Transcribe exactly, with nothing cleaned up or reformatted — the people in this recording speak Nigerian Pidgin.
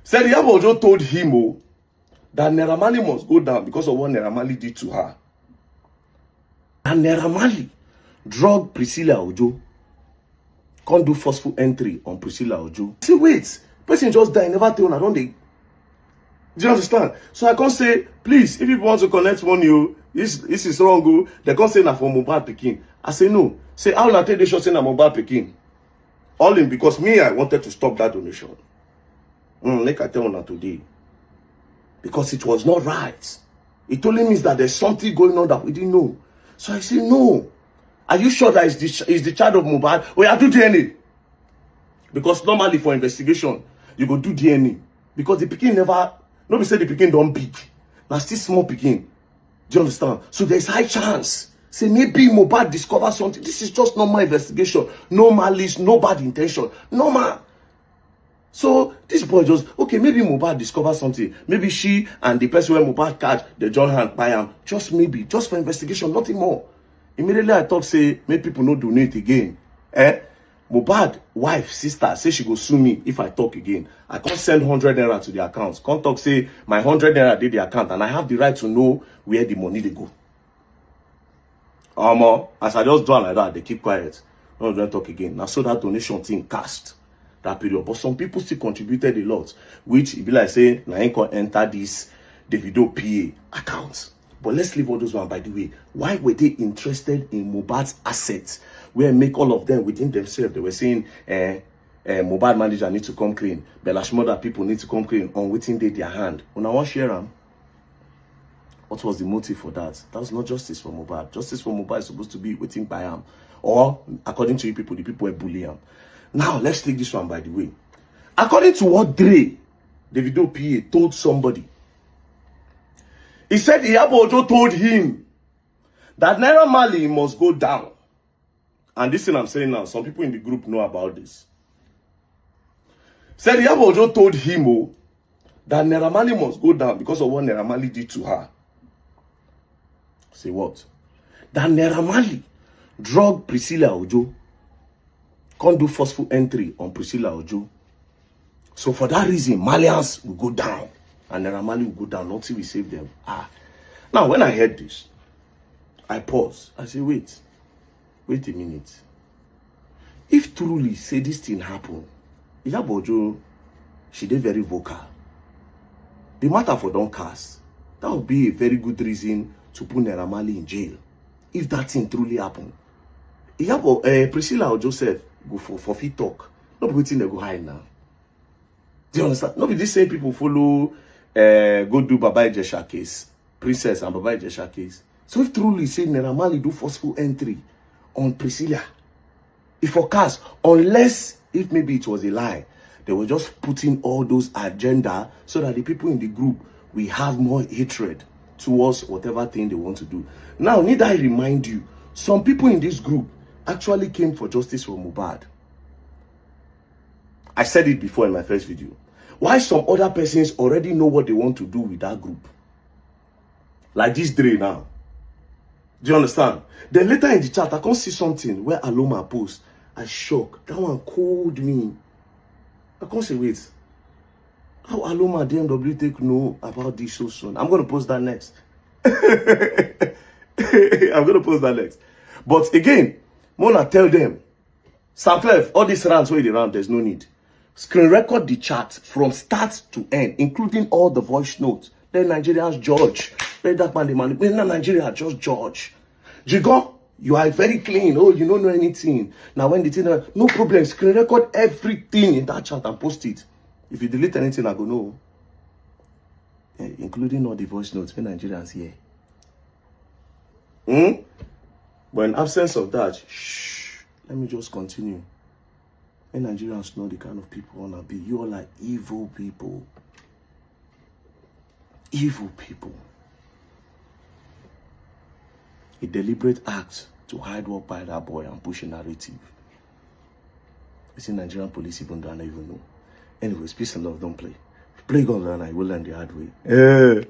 Said Iyabo Ojo told him, oh, that Naira Marley must go down because of what Naira Marley did to her. And Naira Marley drug Priscilla Ojo. Can't do forceful entry on Priscilla Ojo. See, wait, person just die, never tell una don dey. Do you understand? So I can't say, please, if people want to connect money, oh, this, this is wrong, oh, they can't say na for Mohbad pikin. I say no. Say, how una take dey sure say na Mohbad pikin? All in because me, I wanted to stop that donation. Mm, like I tell una today. Because it was not right. It only means that there's something going on that we didn't know. So I say, no. Are you sure that is the, is the child of Mohbad? Oh, yeah, do D N A. Because normally for investigation, you go do D N A. Because the pikin never, no be say the pikin don big. Na still small pikin. Do you understand? So there's high chance. Say maybe Mohbad discover something. This is just normal investigation. No malice, no bad intention. Normal. So this boy just, okay, maybe Mohbad discover something. Maybe she and the person wey Mohbad catch, they join hand kpai am. Just maybe, just for investigation, nothing more. Immediately I talk say, make people no donate again. Eh? Mohbad wife, sister, say she go sue me if I talk again. I can't send hundred naira to the account. Can't talk say my hundred naira dey the account and I have the right to know where the money dey go. Omo, as I just do am like that, they keep quiet. No, don't talk again. Now so that donation thing cast that period. But some people still contributed a lot, which e be like say na him come enter this Davido P A account. But let's leave all those one by the way. Why were they interested in Mohbad's assets? Where make all of them within themselves, they were saying, eh, eh, Mohbad manager need to come clean. Bella Shmurda people need to come clean on wetin dey their hand. Una wan share am? What was the motive for that? That was not justice for Mohbad. Justice for Mohbad is supposed to be wetin kpai am. Or, according to you people, the people wey bully am. Now, let's take this one by the way. According to what Dre, Davido P A, told somebody, he said Iyabo Ojo told him that Naira Marley must go down. And this thing I'm saying now, some people in the group know about this. Said Iyabo Ojo told him, oh, that Naira Marley must go down because of what Naira Marley did to her. Say what? That Naira Marley drug Priscilla Ojo. Can't do forceful entry on Priscilla Ojo. So for that reason, Malians will go down. And Naira Marley will go down. Nothing will save them. Ah. Now, when I heard this, I pause. I say, wait. Wait a minute. If truly say this thing happen, Iyabo Ojo, she dey very vocal. The matter for don cast. That would be a very good reason to put Naira Marley in jail. If that thing truly happen, Iyabo, eh, Priscilla Ojo sef go for, for fit talk. No be wetin dem go hide now. Do you understand? No be these same people follow, eh, go do Baba Ijesha case, Princess and Baba Ijesha case. So if truly say Naira Marley do forceful entry on Priscilla, if for cast, unless if maybe it was a lie, they were just putting all those agenda so that the people in the group will have more hatred towards whatever thing they want to do. Now, need I remind you, some people in this group actually came for justice for Mohbad. I said it before in my first video. Why some other persons already know what they want to do with that group? Like this Dre now. Do you understand? Then later in the chat, I come see something where Aloma post. I shock. That one cold me. I come say, wait. How Aloma D M W take know about this so soon? I'm gonna post that next. I'm gonna post that next. But again, Mona tell them, Sam Clef, all these rounds where they round, there's no need. Screen record the chat from start to end, including all the voice notes. Then Nigerians judge. Let that man, the man, when Nigeria just judge. Jigon, you are very clean. Oh, you don't know anything. Now when the thing, no problem. Screen record everything in that chat and post it. If you delete anything, I go know. Eh, including all the voice notes, when Nigerians hear. Hmm? But in absence of that, shh, let me just continue. When Nigerians know the kind of people wanna be, you all are evil people. Evil people. A deliberate act to hide work by that boy and push a narrative. You see, Nigerian police even don't even know. Anyways, peace and love, don't play. Play gun and I will learn the hard way. Eh.